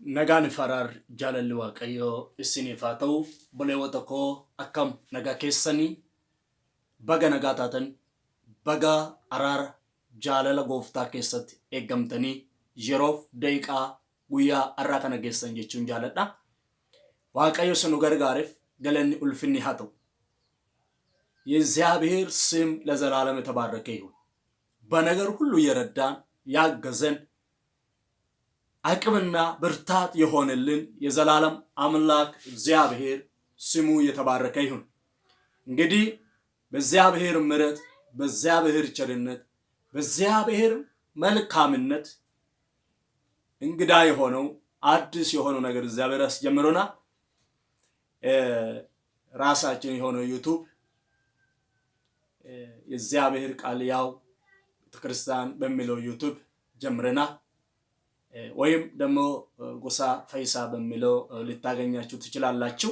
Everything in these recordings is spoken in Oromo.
Nagaan fi araarri jaalalli Waaqayyoo isiniif haa ta'u. Obboleewwota koo akkam nagaa keessanii? Baga nagaa taatan, baga araara jaalala gooftaa keessatti eeggamtanii yeroof daqiiqaa guyyaa har'aa kana geessan jechuun jaaladha. Waaqayyo isa nu gargaareef galanni ulfinni haa ta'u. የእግዚአብሔር ስም ለዘላለም የተባረከ ይሁን። በነገር ሁሉ የረዳን ያገዘን አቅምና ብርታት የሆነልን የዘላለም አምላክ እግዚአብሔር ስሙ የተባረከ ይሁን። እንግዲህ በእግዚአብሔር ምሕረት፣ በእግዚአብሔር ቸርነት፣ በእግዚአብሔር መልካምነት እንግዳ የሆነው አዲስ የሆነው ነገር እግዚአብሔር አስጀምሮናል። ራሳችን የሆነው YouTube የእግዚአብሔር ቃል ያው ቤተክርስቲያን በሚለው YouTube ጀምረናል። ወይም ደግሞ ጎሳ ፈይሳ በሚለው ልታገኛችሁ ትችላላችሁ።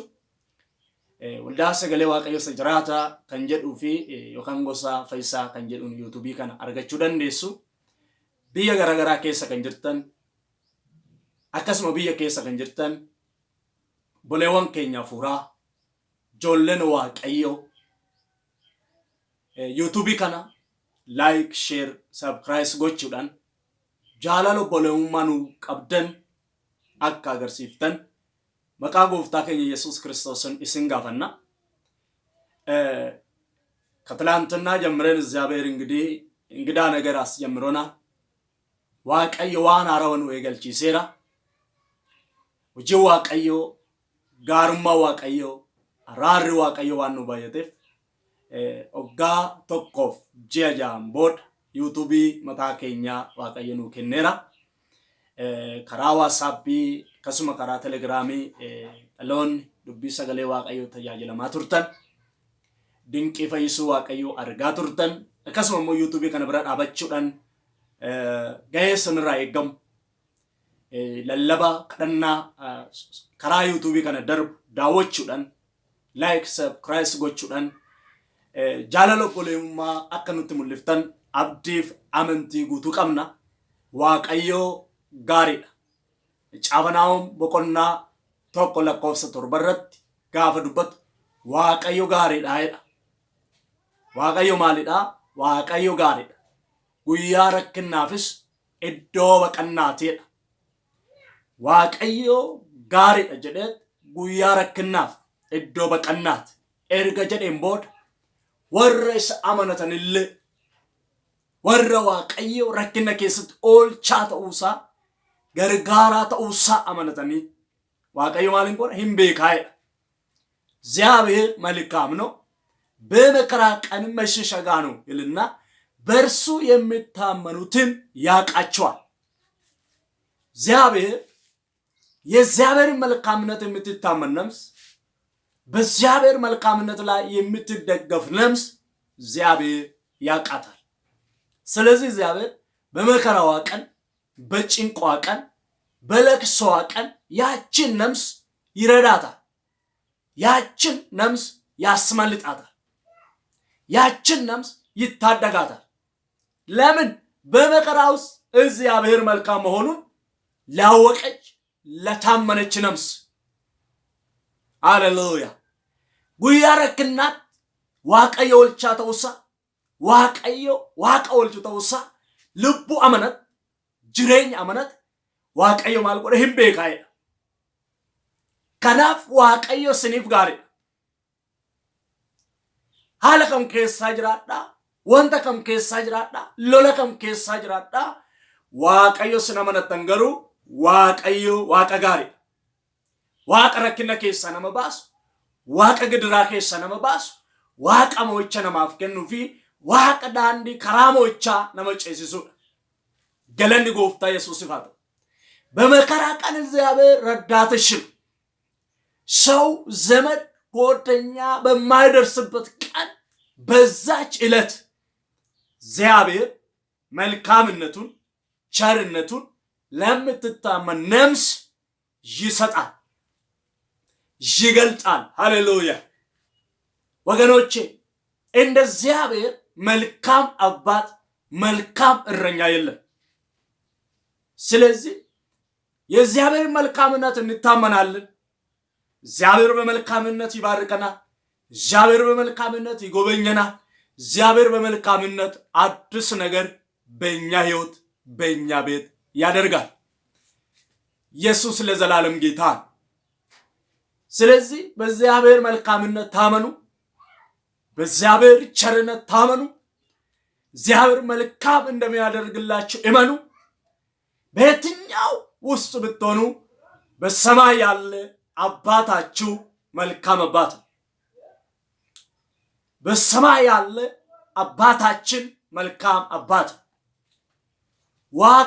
Waldaa Sagalee Waaqayyoo isa jiraataa kan jedhuu fi yookaan Gosaa Fayisaa kan jedhuun YouTubeii kana argachuu dandeessu. Biyya garaagaraa keessa kan jirtan akkasuma biyya keessa kan jirtan obboleewwan keenya hafuuraa ijoolleen Waaqayyoo YouTubeii kana like, share, subscribe gochuudhaan jaalala obboleewwummaa nu qabdan akka agarsiiftan maqaa gooftaa keenya Yesuus Kiristoosin isin gaafanna። ከትላንትና ጀምረን እግዚአብሔር እንግዲህ እንግዳ ነገር አስጀምሮናል። Waaqayyo waan haarawa nu eegalchiiseera. Hojiin Waaqayyoo, gaarummaa Waaqayyoo, araarri Waaqayyoo waan nu baay'ateef waggaa tokkoof ji'a ja'an booda YouTubeii mataa keenyaa Waaqayyo nuu kenneera. Karaa WhatsAppii akkasuma karaa Telegramii dhaloonni dubbii sagalee Waaqayyoo tajaajilamaa turtan. Dinqii fayyisuu Waaqayyoo argaa turtan. Akkasuma immoo YouTubeii kana bira dhaabachuudhaan gahee sanirraa eeggamu lallaba kadhannaa karaa YouTubeii kana darbu daawwachuudhaan like, subscribe gochuudhaan jaalala obboleewummaa akka nutti mul'iftan abdiif amantii guutuu qabna. Waaqayyoo gaariidha. Macaafa Naahum boqonnaa 1 lakkoofsa 7 irratti gaafa dubbatu Waaqayyo gaariidha jedha. Waaqayyo maalidha? Waaqayyo gaariidha. Guyyaa rakkinnaafis iddoo baqannaatiidha. Waaqayyo gaariidha jedhee guyyaa rakkinnaaf iddoo baqannaati. Erga jedheen booda warra isa amanatanillee warra Waaqayyo rakkina keessatti oolchaa ta'uusaa gargaaraa ta'uusaa amanatanii Waaqayyo maaliin godha hin beekaa jedha. እግዚአብሔር መልካም ነው፣ በመከራ ቀን መሸሸጊያ ነው ይልና በእርሱ የሚታመኑትን ያውቃቸዋል። እግዚአብሔር የእግዚአብሔርን መልካምነት የምትታመን ነፍስ፣ በእግዚአብሔር መልካምነት ላይ የምትደገፍ ነፍስ እግዚአብሔር ያውቃታል። ስለዚህ እግዚአብሔር በመከራዋ ቀን፣ በጭንቋ ቀን፣ በለቅሶዋ ቀን ያችን ነፍስ ይረዳታል። ያችን ነፍስ ያስመልጣታል። ያችን ነፍስ ይታደጋታል። ለምን? በመከራ ውስጥ እግዚአብሔር መልካም መሆኑን ላወቀች ለታመነች ነፍስ። ሃሌሉያ። Guyyaa rakkinaatti Waaqayyo oolchaa ta'uusaa, Waaqayyo Waaqa oolchu ta'uusaa lubbuu amanat jireenya amanat Waaqayyo maal godhe hin beekaa jedha. Kanaaf Waaqayyo isiniif gaariidha. Haala kam keessaa jiraadhaa? Wanta kam keessaa jiraadhaa? Lola kam keessaa jiraadhaa? Waaqayyo isin amanattan garuu Waaqayyo Waaqa gaariidha. Waaqa rakkina keessaa nama baasu, Waaqa gidiraa keessaa nama baasu, Waaqa mo'icha namaaf kennuu fi Waaqa daandii karaa mo'ichaa nama ceesisudha. Galanni gooftaa Yesuusiif haa ta'u. በመከራ ቀን እግዚአብሔር ረዳትሽ ነው። ሰው ዘመድ ጓደኛ በማይደርስበት ቀን በዛች ዕለት እግዚአብሔር መልካምነቱን ቸርነቱን ለምትታመን ነፍስ ይሰጣል፣ ይገልጣል። ሃሌሉያ ወገኖቼ፣ እንደ እግዚአብሔር መልካም አባት መልካም እረኛ የለም። ስለዚህ የእግዚአብሔር መልካምነት እንታመናለን። እግዚአብሔር በመልካምነት ይባርከናል። እግዚአብሔር በመልካምነት ይጎበኘናል። እግዚአብሔር በመልካምነት አዲስ ነገር በእኛ ሕይወት፣ በእኛ ቤት ያደርጋል። ኢየሱስ ለዘላለም ጌታ ነው። ስለዚህ በእግዚአብሔር መልካምነት ታመኑ፣ በእግዚአብሔር ቸርነት ታመኑ። እግዚአብሔር መልካም እንደሚያደርግላችሁ እመኑ። በየትኛው ውስጥ ብትሆኑ በሰማይ ያለ አባታችሁ መልካም አባት ነው። በሰማይ ያለ አባታችን መልካም አባት ነው።